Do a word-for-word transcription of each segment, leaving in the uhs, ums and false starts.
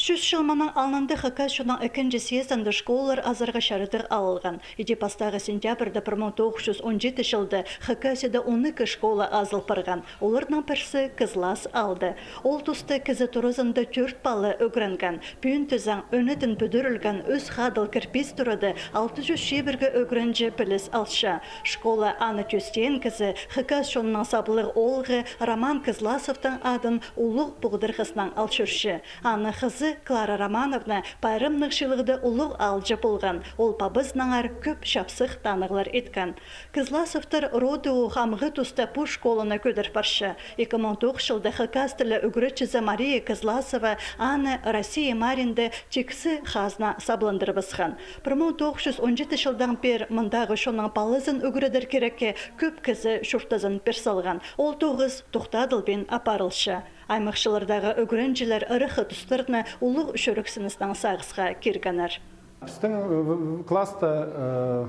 Чӱс чыл мының алнында Хакас чонның ікінҷі съездінде школалар азарға чарыдығ алылған. Иди пастағы сентябрьда пір муң тоғыс чӱс он читі чылда Хакасияда он ікі школа азыл парған. Оларның пірсі Кызлас аалда. Ол туста кізі туразында тӧрт пала ӱгренген. Пӱӱн тізең, ӧнетін пӱдірілген ӱс хадыл кірпіс турада алты чӱс чибіргі ӱгренҷі піліс алча. Школа аны тӧстеен кізі, хакас чонының саблығ оолғы Роман Кызласовтың адын улуғ пуғдархазынаң ал чӧрче. Аның хызы Клара Романовна пайрамнығ чыылығда улуғ аалҷы полған. Ол пабазынаңар кӧп чапсых танығлар иткен. Кызласовтар роды ох амғы туста пу школаны кӧдір парча. Ікі муң тоғыс чылда хакас тілі ӱгретчізі Мария Кызласова аны Россия маринда тиксі хазна сабландырыбысхан. Пір муң тоғыс чӱс он читі чылдаң пеер мындағы чонның палазын ӱгредер кирекке кӧп кізі чуртазын пир салған. Ол тоғыс тохтадылбин апарылча. Аймахчылардағы ӱгренҷілер ыраххы тустарны улуғ чӱрексіністең сағысха киргеннер. Пістің, э, в-, в-, класста, э,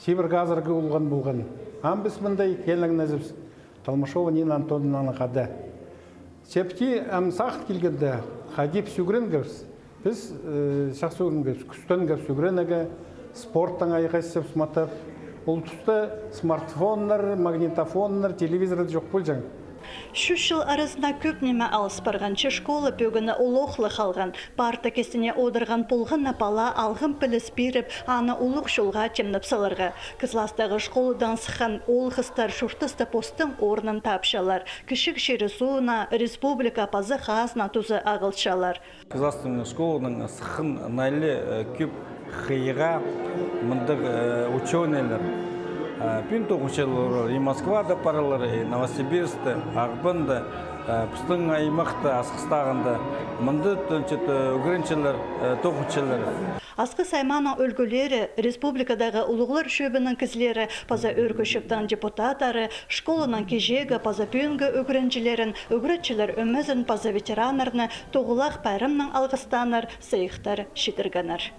чибіргі азарға улған полған. Ам піс мында килгеннебіс Толмашова Нина Антоновнанаң хада. Чепти ам сағын килгенде, хайди піс ӱгренгебіс. Піс, э, чахсы ӱгренгебіс, кӱстенгебіс ӱгренерге, спорттаң айғасчабыс матап. Ол туста смартфоннар, магнитофоннар, телевизор чох полҷаң. Чӱс чыл аразында кӧп ниме алыс парған, че школа пӧгіні улуғ ла халған. Парта кистіне одырған полған на пала алғым піліс пиріп, аны улуғ чолға тимнеп саларға. Кызластағы школадаң сыххан оол-хыстар чуртаста постың орнын тапчалар. Кічіг чирі-сууына республика паза хазна тузы ағылчалар. Кызластың школаның сыххан наа ла, э, кӧп хыйға мындағ, э, учёныйлар. Э, пӱӱн тоғынчалар и Москвада паралар, и Новосибирскта, Ағбанда, э, пістің аймахта, Асхыстағында. Мында, значит, э, ӱгренчелер, э, тоғынчалар. Асхыс аймааның ӱлгӱлері, республикадағы улуғлар чӧбінің кізілері паза ӧӧркі чӧптің депутаттары, школаның кичеегі паза пӱӱнгі ӱгренҷілерін, ӱгретчілер ӧмезін паза ветераннарны тоғылах пайрамнаң алғыстааннар, сыйыхтар читіргеннер.